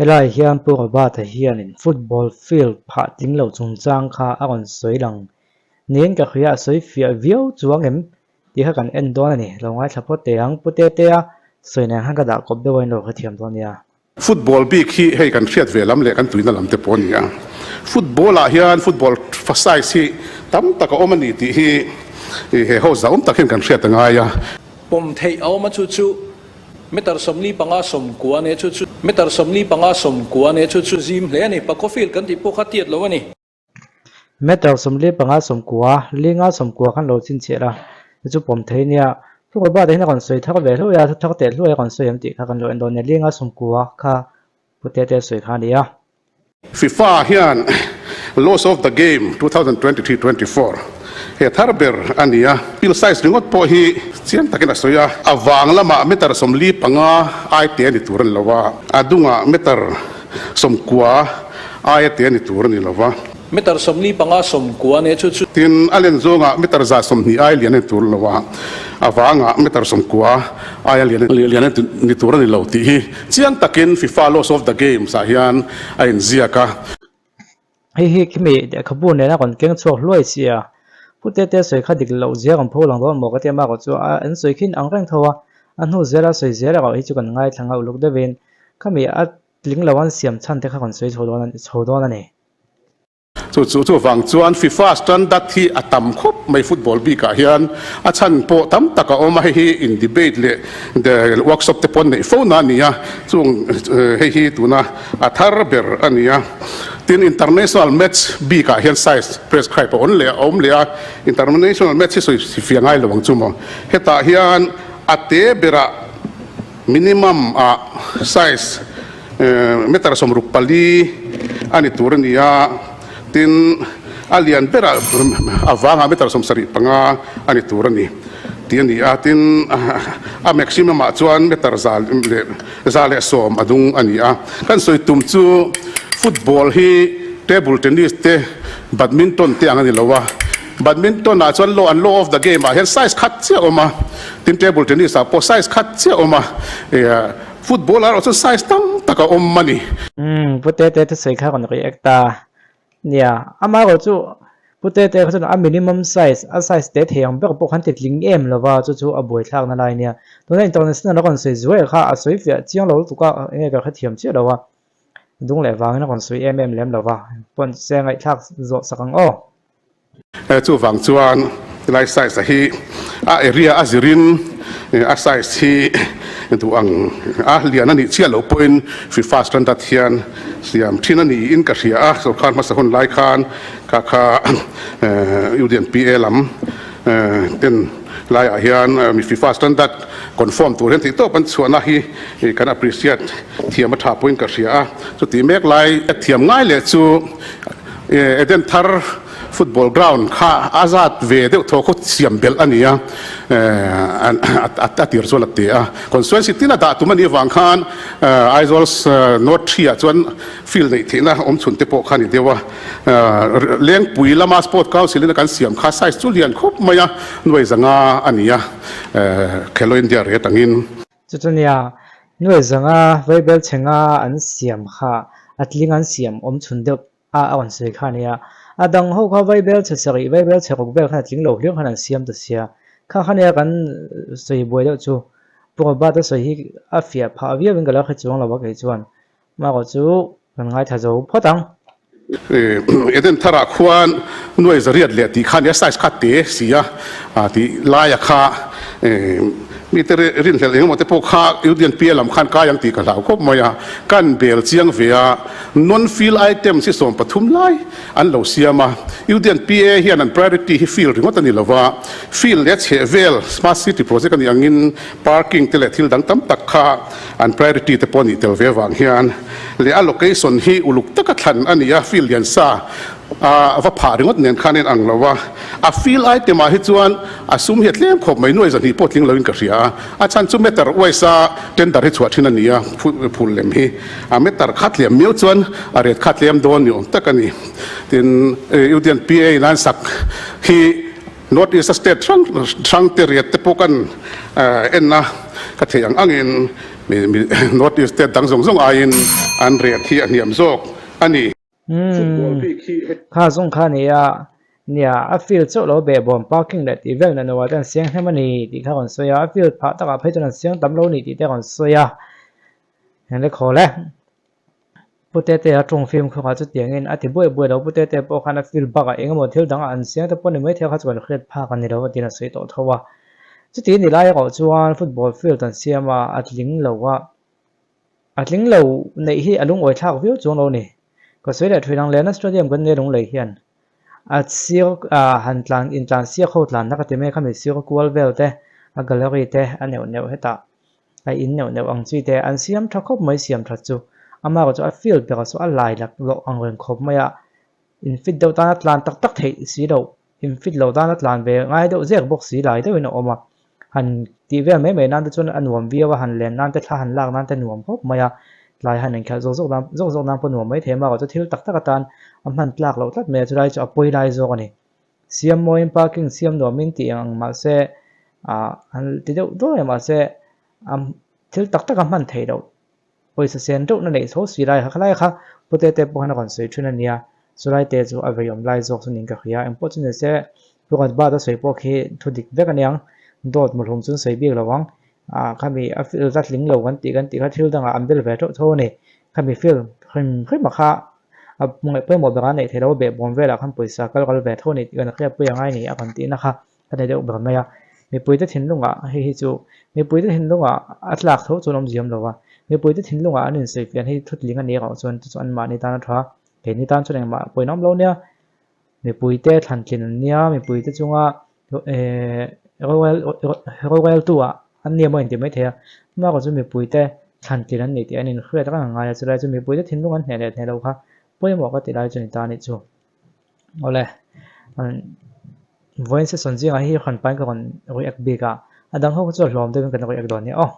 Helai hian Pu Robert-a hianin football field phah tling lo chungchang kha a rawn sawi lang niin ka hria a sawi fiah viau chuang em tih kha kan en dawn a ni. Lo ngaithla phawt teh ang Pu Tetea sawi nen khan ka dah kawp deuh a in lo hrethiam dawn nia. Football bik hi hei kan hriat ve lam leh kan tuina lam te pawh a ni a. Football ah hian football size hi tam tak a awm a ni tih hi he ho zauhawm tak hian kan hriat a ngai a. Pawm theih a awm a chu chu Meter 45 90 ania chu chu Meter 45 90 ania chu chu zim hle a ni. Pakhaw field kan tih pawh kha tiat lo a ni. Meter 45 90, linga 90 khan lo chhinchhiah a, chu chu pawm thei nia. Chungkaw bate hian a rawn sawi thar ve hluai a, thu thar teh hluai a rawn sawi em tih kha kan lo en dawn nia. Linga 90 kha Pute te sawi kha a ni a. FIFA hian Laws of the Game 2023-24 he thar ber a ni a, field size ringawt pawh hi chiang takin a sawi a, a vang lamah meter 45 ai te a ni tur a ni lo a, a dungah meter 90 aia te a ni tur a ni lo a. Meter 45 90 a nia chu chu. Tin, a len zawngah meter 120 ai lian a ni tur lo a, a vangah meter 90 aia lian lian a ni tur a ni lo tih hi chiang takin FIFA Laws of the Games ah hian a inziak a. Hei hi khimi lehkhabu nena rawn keng chhuak hluai sia, Pu Tete sawi kha dik loh zia rawn pho lang dawn maw ka ti a, mahrawh chu a an sawi khin ang reng tho a, a hnu zela sawi zel erawh hi chu kan ngaithla nghauh luk deuhin khami a tling lo an siam chhan te kha rawn sawi chho dawn chho dawn a ni. Chu chu chuvang chuan FIFA standard hi a tam khawp mai football bikah hian a chhan pawh tam tak a awm a, hei hi in debate leh workshop te pawh an neih fo na a ni a, chung hei hi tuna a thar ber a ni a. Tin international match bikah hian size prescribe a awm leh a awm leh a, international match hi sawi fiah ngai lo ang chu maw. Hetah hian a te berah minimum ah size Meter 64 a ni tur a ni a, tin a lian berah a vangah meter 75 a ni tur a ni tih a ni a, tin a maximum ah chuan meter 110 a dung a ni a. Kan sawi tum chu football hi table tennis te badminton te ang a ni lo a, badminton ah chuan law an law of the game ah hian size khat chiah a awm a, tin table tennis ah pawh size khat chiah a awm a. Football ah erawh chuan size tam tak a awm a ni. Umm Pu Tete thusawi kha rawn react a nia, amah erawh chu Pu Tete kha chuan a minimum size, a size te thei ang ber pawh khan ti tling em lova chu chu a buaithlak na lai nia. Tuna international a rawn sawi zuai kha a sawi fiah chiang lo lutuk a, enge ka hrethiam chiah lo a, dung leh vangin a rawn sawi em em lem lova, pawn se ngaihthlak zawh sak ang aw. Chuvang chuan helai size a hi a area a zirin a size hi duh ang a lian a nih chiah loh pawhin FIFA standard hian siam thin a niin ka hria a, sorkar hmasa hun lai khan kha kha UDNPA lam ten laiah hian mi FIFA standard conform tur hian theihtawp an chhuahna hi kan appreciate thiam a tha pawhin ka hria a, chutih mek lai thiam ngai leh chu Eden thar football ground kha a zat ve deuh thaw khaw siam belh a ni a, a tir chuan a ti a. Constituency tin a dah tum a nih avang khan Aizawl North Three ah chuan field neih theihna awm chhun te pawh kha a ni deuh a. Lengpui lama Sport Council in a kan siam kha size chu lian khawp mai a, nuai zanga a ni a, Khelo India rate angin. Chu chu nia, nuai zanga vaibel chhenga an siam kha a tling an siam awm chhun deuh a a rawn sawi kha a nia. A dang ho kha vaibel chhe sarih, vaibel chhe ruk vel khan a tling lo hliam khan an siam ta sia. Kha kha nia kan sawi buai deuh chu. Pu Robert a sawi hi a fiah phah viau in ka lo hre chuang lo a kei chuan. Marawh chu kan ngaithla zo phawt ang. Eden tharah khuan nuai zariat leh tih kha nia size kha te si a tih laia kha mite rinhlelh engemaw te pawh kha Union PA lam khan kai ang tih ka hlau khawp mai a, kan bel chiang ve a, non field items hi 13 lai an lo siam a, Union PA hian an priority hi field ringawt a ni lova, field leh chheh vel smart city project a nih angin parking te leh thil dang tam tak kha an priority te pawh a nih tel ve avang hian leh a location hi uluk taka thlan a ni a, field lian sa a va phah ringawt nen khan a inang lo a, a field item ah hi chuan a sum hi a tlem khawp mai, nuai zahnih pawh tling loin ka hria a, a chhan chu meter wise a tender hi chhuah thin a ni a, phul lem hi a meter kha tlem miau chuan a rate kha tlem dawn ni awm tak a ni, tin Union PA in an sak hi. North East a state hrang hrang te riat te pawh kan en a, ka theih ang angin North East state dang zawng zawng aiin an rate hi a hniam zawk a ni. Umm kha zawng kha nia, nia a field chauh lo behbawm parking leh tih vel nanoah te an siang hnem a ni tih kha a rawn sawi a, a field phah takah phei chuan an siang tam lo a ni tih te a rawn sawi a, eng le khawl e. Pu Tetea tawng fimkhurah chutiangin a ti buai buai lo, Pu Tetea pawh khan a field bakah eng emaw thil dangah an siang te pawh ni maithei kha chuan hriat phak a ni lo a tiin a sawi tawh tho a. Chuti ni lai erawh chuan football field an siam a, a tling lo a, a tling lo neih hi a lungawi thlak viau chuang lo a ni. Ka sawi leh thui lang Lena Stadium kan nei lunglei hian a sir han tlan intlan siak ho tlanna ka ti mai khami sir kual vel te a gallery te a neuh neuh hetah a in neuh neuh ang chi te an siam tha khawp mai siam that chu amaherawh chu a field berah saw a lai lak lawh ang reng khawp mai a in fit deuh tana tlan tak tak theih si loh in fit lo tana tlan ve ngai deuh zek bawk si lai deuhin a awm a han tih vel mai mai nan te chuan a nuam viau a han len nan te thla han lak nan te nuam khawp mai a tlai han inkhelh zawk zawk nan zawk zawk nan pawh nuam mai thei a amaherawh chu thil tak tak atan a hman tlak loh tlat mai a chulai chu a pawi lai zawk a ni. Siam mawiin parking siam nuamin tih ang ang mahse ah an ti deuh duai a mahse a thil tak tak a hman theih loh pawisa sen deuhna neih tho si lai kha khalai kha pu te te pawh khan a rawn sawi thin a nia chulai te chu a veiawm lai zawk chu niin ka hria engpawh chu ni se pu rawn bat a sawi pawh khi thu dik vek a niang dawt muhlum chu an sawi bik lo ang ah khami a field a tling lo kan tih kan tih kha thil dangah an bel ve teuh tho a ni khami field hrim hrim a kha a ngaih pawimawh berah a neih theih loh a behbawm velah khan pawisa kal kal ve tho a ni tih kan hriatpui a ngai ni a kan tihna kha a ni deuh ber mai a mipuite thinlungah hei hi chu mipuite thinlungah a tlak tho chuan awm ziam lo a mipuite thinlungah an insawifiah hi thutling a ni erawh chuan chu chu anmahni tan a tha keini tan chuan engmah pawhin a awm lo nia mipuite thlantlin an nia mipuite chunga ehh roreltu ah an nia maw inti maithei a amaherawhchu mipuite thlantlin an nih tih an inhriat reng a ngai a chulai chu mipuite thinlung an hneh leh hneh loh kha pawimawh ka ti lai chu ni ta a nih chu awle vawiin session zingah hi hran pain ka rawn react bik a a dang ho kha chu a hlawm deuhin kan react dawn nia aw.